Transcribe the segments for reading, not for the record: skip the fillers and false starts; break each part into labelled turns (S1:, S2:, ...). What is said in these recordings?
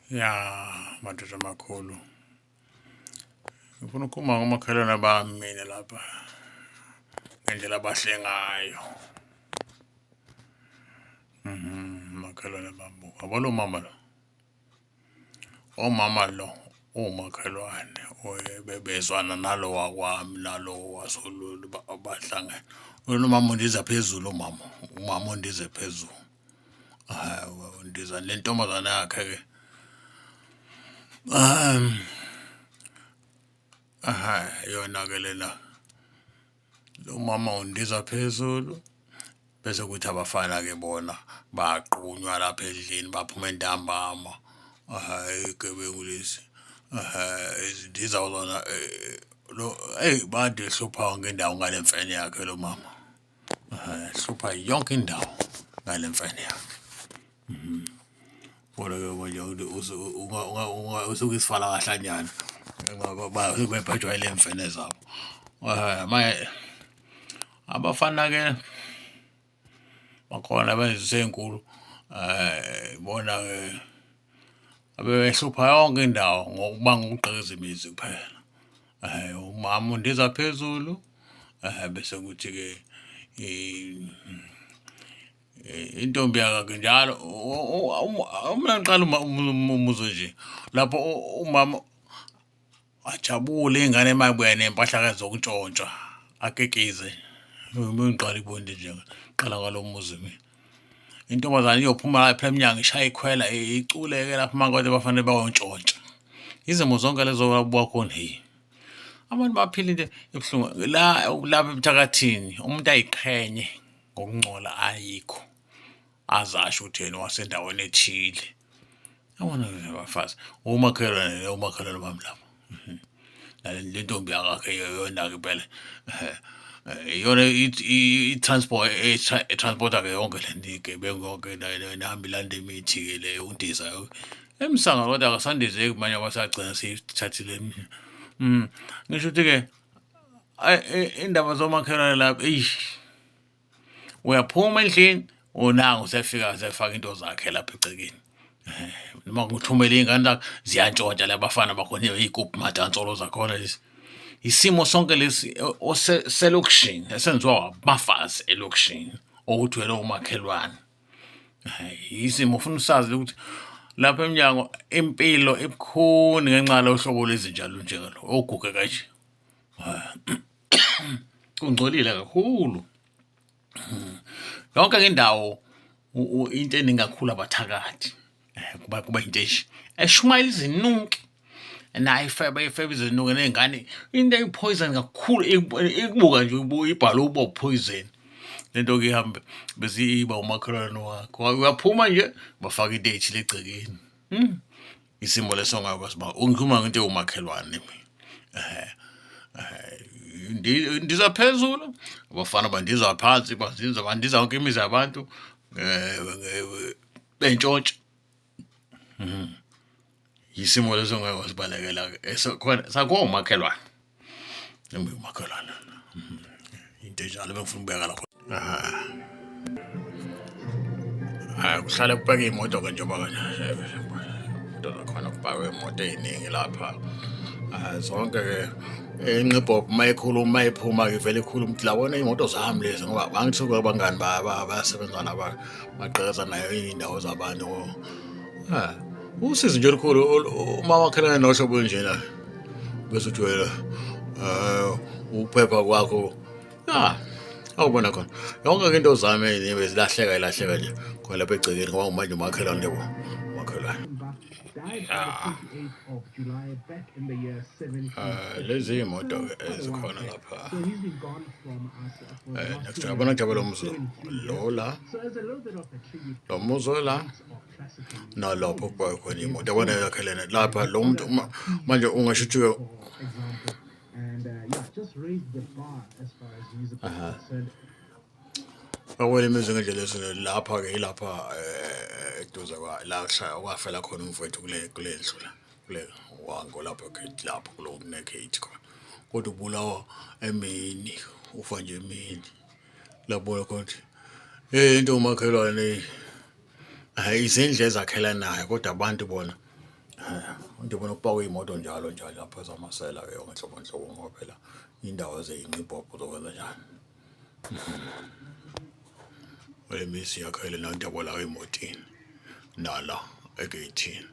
S1: Ya, madoda amakhulu. Ngifuna ukukhuluma ngomakhelwane bami mina lapha ngendlela abahle ngayo. Makhelwane bami, yabo lo mama lo, umama lo uwumakhelwane bebezwana nalo wakwami nalo wasoLulu bahlangene. Lona umama undiza phezulu umama, umama undize phezulu. Hawu undiza nentombazane yakhe-ke. Aha, yona-ke lena lo mama undiza phezulu bese kuthi abafana-ke bona bayaqunywa lapha endlini baphuma entambama. Hhayi iy'gebengu lezi, zindiza zona lo eyi bade ehlupha yonke indawo ngale mfene yakhe lo mama. Hlupha yonke indawo ngale mfene yakhe. Kodwa-ke manje usuke isifala kahlanyana bebhajwa ile mfene zabo. Manje abafana-ke bakhona benza ey'nkulu bona-ke abebehlupha yonke indawo ngokubanga ukugqekeza imizi kuphela. Umama undiza phezulu bese kuthi-ke intombi yakakhe njalo uma ngiqala umuzwe nje lapho umama ajabule ingane uma ibuya ney'mpahla zokuntshontsha akikize. Uma ngiqala ukubona into enje ngiqala ngalo muzi mina. Intombazane iyophuma lapha emnyango ishaye ikhwela iculeke lapha uma kodwa bafanele bayontshontsha. Izimo zonke lezo wabuka khona hheyi. Abantu baphila into ebuhlungu la lapha ebuthakathini umuntu ayiqhenye ngokungcola ayikho aze asho ukuthi yena wasendaweni ethile. Yabona nje abafazi umakhelwane umakhelwane bami laba. Le ntombi yakakhe yona-ke impela iyona i-transport e-transport-a-ke yonke le nto igebengu yonke nehamba ilanda imithi-ke le undiza emsanga kodwa akasandizeki manje abasagcina siyithathile ngisho ukuthi-ke indaba zomakhelwane lapho eish uyaphuma endlini unangu usefika usefaka into zakhe lapha egcekeni noma kuthumela iy'ngane zakhe ziyantshontsha la bafana bakhona iy'gubhu madansolo zakhona lezi isimo sonke lesi selokishini esenziwa abafazi elokishini okuthi wena umakhelwane isimo ufuna usazi ukuthi lapha emnyango impilo ibukhuni ngenxa yalohlobo lwezinjalo njengalo oguge kanje kungcolile kakhulu yonke indawo into eningi kakhulu abathakathi kuba kuba into enje eshumayela izinunki naye ifeba ifeba izinuki ney'ngane into eyi-poison kakhulu ikubuka nje ibhale uba poison le nto-ke ihambe bese iba umakhelwane wakho uyaphuma nje bafake into ey'thile egcekeni. Isimo leso ongakwazi uba ungikhuluma ngento ewumakhelwane mina. Ndiza phezulu abafana bandiza phansi bandiza bandiza yonke imizi yabantu bentshontsha. Isimo leso ongeke wasibalekela-ke khona sakho umakhelwane. Umakhelwane. Into enjalo bengifuna ukubeka lapho. Hayi kuhlale kupake iy'moto-ke njengoba kanje imoto zakhona kupakwe iy'moto ey'ningi lapha. Zonke-ke inqibhobho uma ikhuluma uma iphuma-ke ivele ikhulume ukuthi labona iy'moto zami lezi ngoba angithi abangani bayasebenza nabo bagqekeza nayo iy'ndawo zabantu. Usizi nje olukhulu uma wakhelene nohlobo olunjena bese uthi wena ukuphepha kwakho ya awubona khona yonke into zami eziningi bezilahleka ilahleka nje khona lapha egcekeni ngoba manje umakhelwane yebo umakhelwane.
S2: Died on the 28th of July back in the year 1750.
S1: Lezi iy'moto
S2: Quite a while
S1: ezikhona
S2: back.
S1: lapha
S2: So he's been gone from us for the last
S1: next yabona njengoba lo muzi lo
S2: 273
S1: lo
S2: years.
S1: la
S2: So as a little bit of a tribute
S1: lo
S2: to
S1: muzi la
S2: greats of classical music,
S1: nalapho kuba khona imoto yabona
S2: there's a
S1: yakhelene lapha lo muntu manje ungasho ukuthi
S2: for example, and yeah, just raised the bar as far as music is concerned.
S1: Bakwele imizi ngendlela esine lapha-ke ilapha eduze kwa la kuhlala kwafela khona umfowethu kule kule ndlu la kule wango lapho gate lapho kulo kune-gate khona kodwa ubulawa emini ufa nje emini labona khona ukuthi hey into umakhelwane hayi izindlu ezakhelanayo kodwa abantu bona Njengoba nokupakwa iy'moto njalo njalo lapha zamasela-ke yonke nhlobo nhlobo ngoba phela indawo zeyinqibhobho zokwenza njani. Le mizi yakhele nanti yabo la emotini nala egeyithini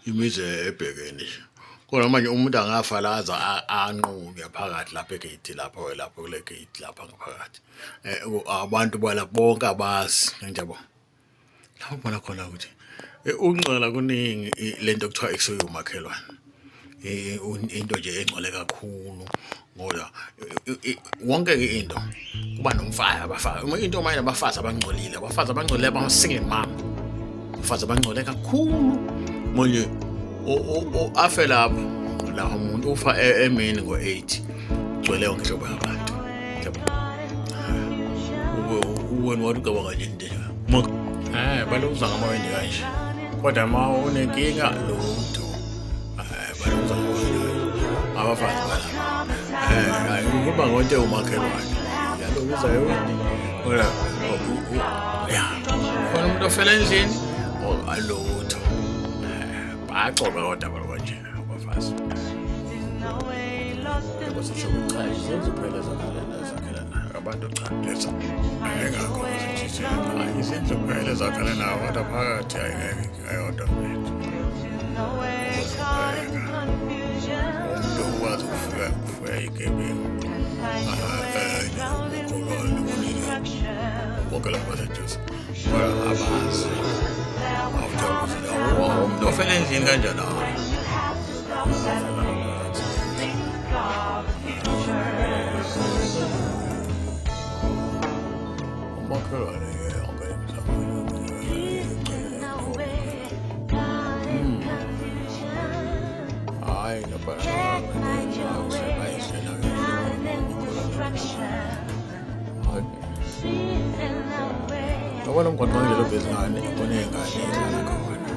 S1: imizi ebhekene nje. Kodwa manje umuntu angafa la aze anqunywe phakathi lapha egeyithi lapho lapho kule gate lapha ngaphakathi. Abantu bala bonke abazi yabo. Lapho ubona khona ukuthi ukungcola kuningi lento kuthiwa ekusuke umakhelwane. Into nje engcole kakhulu ngoba wonke-ke into kuba nomfazi abafazi uma into uma inabafazi abangcolile abafazi abangcolile abama-single mom abafazi abangcole kakhulu manje afe lapho la umuntu ufa emini ngo-8 gcwele yonke inhlobo yabantu yabo wena wathi ucabanga nje into balokuza ngamawindi kanje kodwa uma unenkinga lutho balokuza ngamawindi kanje abafazi balapha kuba ngonto ewumakhelwane yalokuza ewindi kodwa ya khona umuntu ofela endlini alutho bayaxoxa kodwa balokanje abafazi yabo sisho ukuthi cha izenzo phela zakhelana zakhelana abantu cha letha engakho ukuthi cha izenzo phela zakhelana abantu phakathi ayingeke ayodwa mfethu umuntu okwazi ukufuya ukufuya igebengu konke lapho baseduze kodwa abazi umuntu ofela endlini kanjani umakhelwane yonke hayi yabona umgwaqo ngendlela obhizi ngane kuney'ngane ey'dlala khona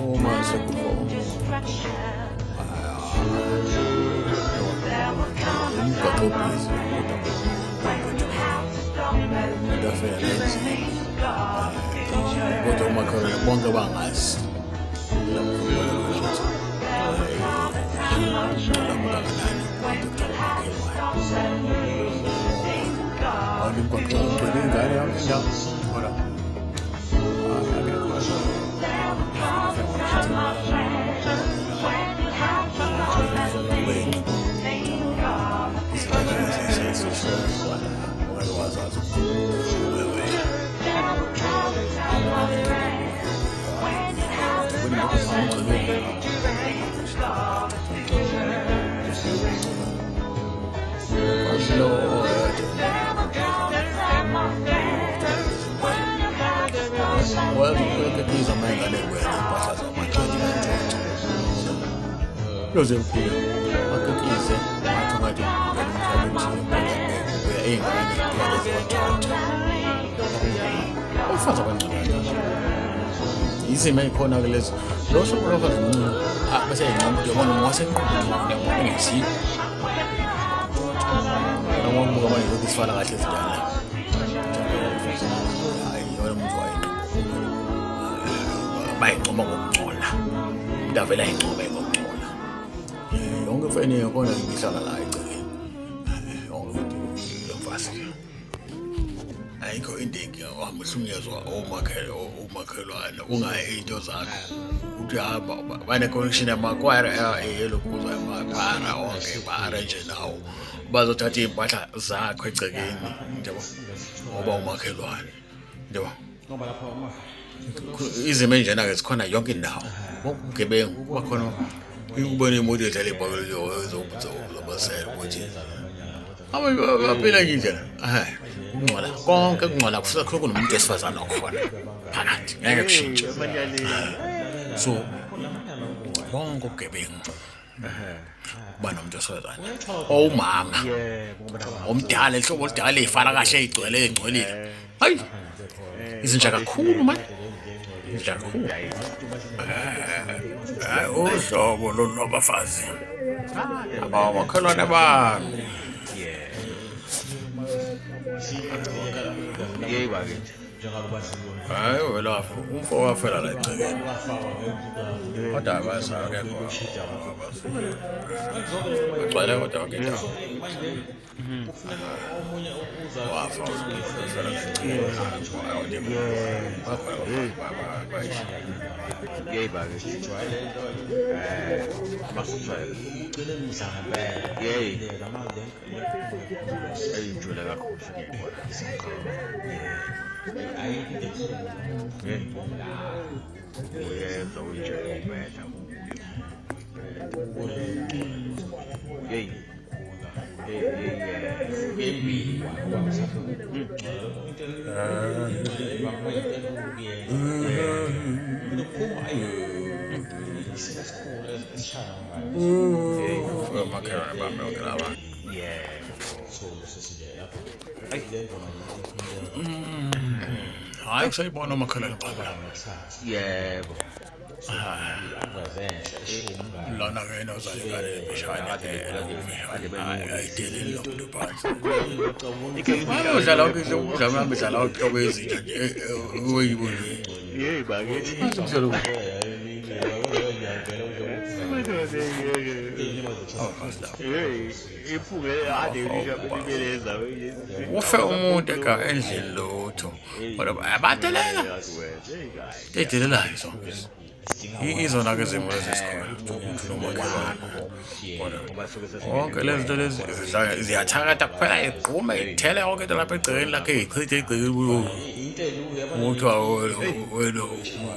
S1: uma sekufa umgwaqo obhizi umuntu afela la endlini kodwa umakhelwane bonke bangazi lapho ubona khona ukuthi kangakanani umuntu kuthiwa umakhelwane abantu umgwaqo ugcwele ingane yonke indawo kodwa Wazi uma ingane ibuya ney'mpahla zamantshontsho mantshontsho yoze mkhulu akekise athi ngathi ngena umhlaba othile kubuya iy'ngane iy'ngane zibantshontsha umfazi abancane izimo ey'khona-ke lezo lo hlobo lomfazi omncane bese eyinqama ukuthi uyabona wasenquthu uyabona ngesiko noma ubuka manje lokhu sifana kahle ezinjani hayi yona umuntu wayenqoba bayincoma ngokungcola umuntu avele ayincome ngokungcola yonke imfene yakhona ibihlala la egcekeni yonke into yomfazi ayikho into enginga uhlukunyezwa omakhelwane ungayi into zakho uthi hamba bane-connection yamakwayara yelokuzwa yamabhara onke ba-arrange nawo bazothatha iy'mpahla zakho egcekeni yabo ngoba umakhelwane yabo izimo enjena-ke zikhona yonke indawo wonke ubugebengu kuba khona ubone imoto edlala ibhola zobasela ukuthi abaphila enye indlela kungcola konke kungcola kusuke kusuke kunomuntu wesifazane okhona phakathi ngeke kushintshe so bonke ubugebengu kuba nomuntu wesifazane owumama omdala ihlobo oludala ey'fana kahle ey'gcwele ey'ngcolile hayi izinja kakhulu mani izinja kakhulu uhlobo lolu lwabafazi abawomakhelwane bami
S3: Yey bakithi.
S1: Hayi wena wafa, umfo wafela la egcekeni. Kodwa abasa akekho. Bagcwele kodwa yonke indawo. Wafa wafela la egcekeni. Bakhona bayisho.
S3: Yey bakithi. Masijwayele. Yey. Eyijwayele kakhulu ngiyibona. Hey. Uyezwa uyijwayele Hey. Hey, hey, hey.
S1: Omakhelwane bami yonke laba. Hhayi kusayibona omakhelwane bami laba.
S3: Yebo.
S1: Lona ke nozala ingane emfishane emfishane ayideleli lo muntu phansi. Udlala yonke into udlala mhlawumbe udlala inhlobo yezinja nje oyibo nje.
S3: Yey bakithi. Hey, iphuke ade libeleza.
S1: Ufe umuntu eka endlini lutho. Kodwa abadelela. Edelelayo zonke. Izona ke izimo lezi esikhona nomakhelwane. Kodwa konke lezi zinto lezi zidlala ziyathakatha kuphela igqume ithele yonke into lapha egcekeni lakhe ichithe igceke ukuthi wena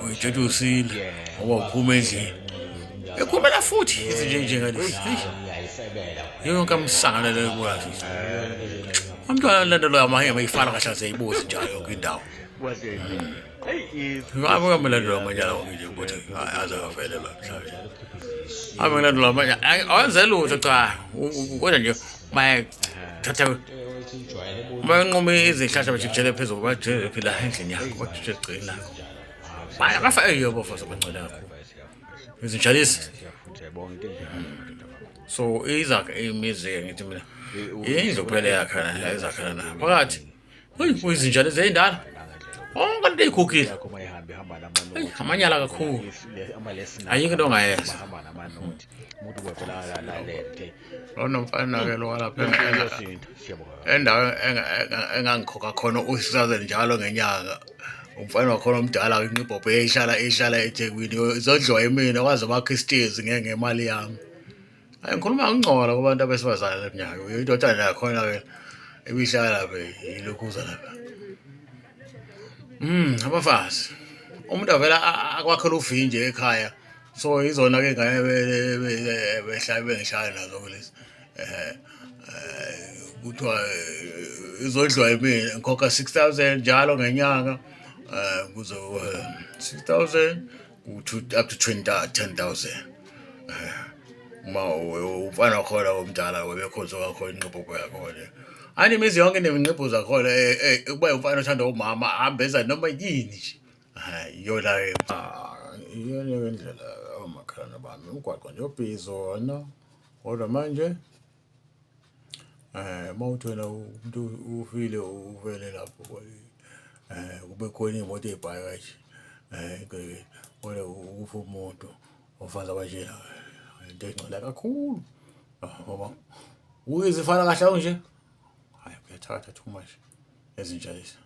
S1: uyithethe usile ngoba uphuma endlini. Ekhumela futhi izinto enjengalezi. Yonke amsangano leyo kwazi. Umntwana lento loyo amahema ifana kahle aseyibuzi njalo yonke indawo. Ngabe ngamlandela amanyala wonke nje ukuthi aze avelelwa mhlawumbe. Ave ngilandela amanyala awenze lutho cha kodwa nje maye thatha uma enquma izihlahla bajikijele phezulu bajikijele phela endlini yakho bajikijele egcekeni lakho. Bafa eyo bafazi abancane kakhulu. Izinjalisi. So izakhe imizi-ke ngithi mina indlu kuphela eyakhana ezakhana na phakathi. Heyi izinja lezi ey'ndala. Onke into ey'gugile. Eyi amanyala kakhulu. Ayikho into ongayenza. Lona mfana-ke lo walapha endaweni engangikhokha khona u-six njalo ngenyanga. Umfana wakhona omdala inqibhobho eyihlala ihlala eThekwini izodliwa yimina kwaze kwakha isitezi ngemali yami. Hayi ngikhuluma ngingcola kubantu abesifazane le minyaka. Indodana yakhona-ke ebihlala lapha ilokhuza lapha. Abafazi. Umuntu avele akwakhele uvinje ekhaya. So izona-ke ingane behlale bengishaya nazo kulezi. Kuthiwa izodliwa yimina ngikhokha 6,000 njalo ngenyanga kuze 6,000 to up to 20 10,000. Uma umfana wakhona omdala webekhonze wakhona inqepho yakhona. Ani imizi yonke ineminqepho zakhona ukuba umfana othanda umama ahambeza noma yini nje. Hayi iyona ke. Iyona ke indlela omakhelwane bami umgwaqo nje obhizi wona. Kodwa manje mawuthi wena umuntu ufile uvele lapho kube khona iy'moto ey'bhaye kanje kodwa ukufa umuntu ofazi abanjena into engcola kakhulu ngoba uyizifana kahle nje. Hayi kuyathatha too much ezintsha lezi.